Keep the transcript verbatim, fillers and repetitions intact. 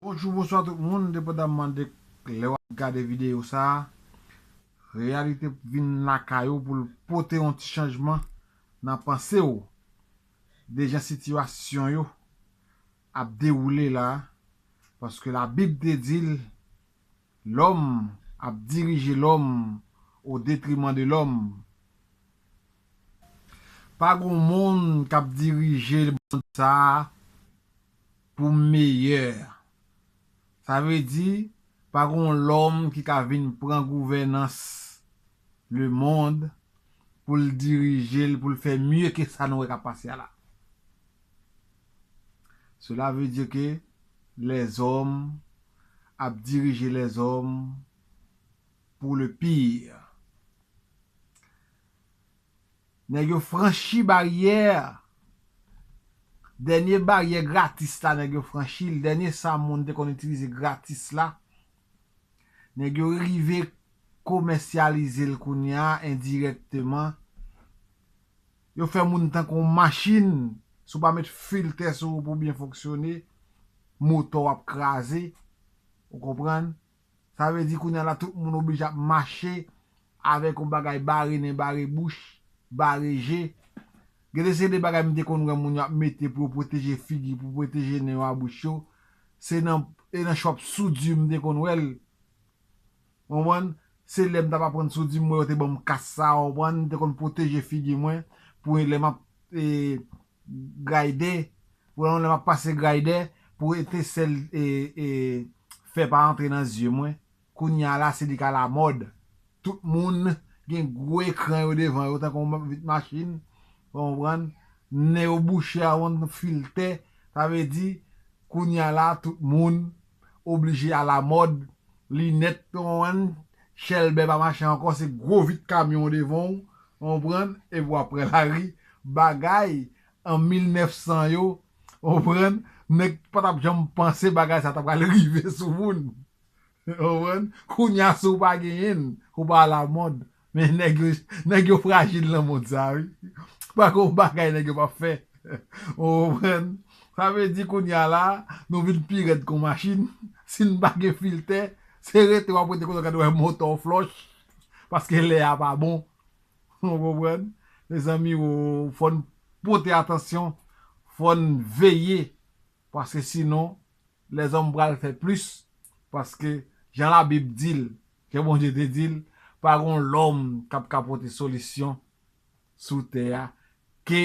Bonjou, bonswa tout moun, depandamman de lè w ap gade videyo sa a. Reyalite vin lakay ou pou l pote yon ti chanjman nan panse w de jan sitiyasyon yo ap dewoule la. Paske Labib te di l, lòm ap dirije lòm o detriman de lòm. Pa gon moun k ap dirije mond sa a pou meyè. Sa vle di, pa gon lòm ki ka vin pran gouvènans lemonn pou l dirije l, pou l fè mye ke sa nou wè k ap pase a la. Cela veut dire que les hommes ap dirije les hommes pour le pire. Nèg yo franchi baryè. Dènye baryè gratis la, nèg yo franchi l. Dènye sa moun te konn itilize gratis la, nèg yo rive komèsyalize l kounye a endirèkteman. Yo fè moun tankou yon machin. Si w pa met filtè sou ou pou byen fonksyone, motò w ap kraze. Ou konprann? Sa vle di kounye a la, tout moun oblije ap mache avèk yon bagay bare nen, bare bouch, bare je. Gen de seri de bagay m te konn wè moun yo ap mete pou yo pwoteje figi, pou pwoteje nen yo a bouch yo. Se nan, e nan chòp soudi m te konn wè l. Ou konprann? Se lè m t ap aprann soudi m, mwen, yo te ban m kas sa, ou konprann? M te konn pwoteje figi mwen pou lè m ap, e, graydè, pou lè m ap pase graydè, pou etensèl, e, e, fè pa antre nan zye mwen. Kounye a la, se li k alamòd. Tout moun gen gwo ekran yo devan yo, tankou yon vit machin, ou konprann? Nen yo bouche a yon filtè, sa vle di, kounye a la, tout moun oblije alamòd, linèt, ou konprann? Chèlbè pa mache ankò, se gwo vit kamyon devan w, ou konprann? Epi w ap pran lari, bagay an mil nèf san yo, ou konprann? Nèg pa t ap janm panse bagay sa ta pral rive sou moun. Ou konprann? Kounye a, si w pa genyen l, ou pa alamòd. Men nèg yo, nèg yo frajil nan mond sa, wi. Pa gen yon bagay nèg yo p ap fè. Ou konprann? Sa vle di kounye a la, nou vin pi rèd kon machin. Si n pa gen filtè, se rete w ap rete kote w gade wè motò w flòch. Paske lè a pa bon. Ou konprann? Mezanmi, ou, fò n pote atansyon, fò n veye. Paske sinon, lèzòm pral fè plis. Paske, jan Labib di l, jan Bondye te di l, pa gon lòm k ap ka pote solisyon sou tè a.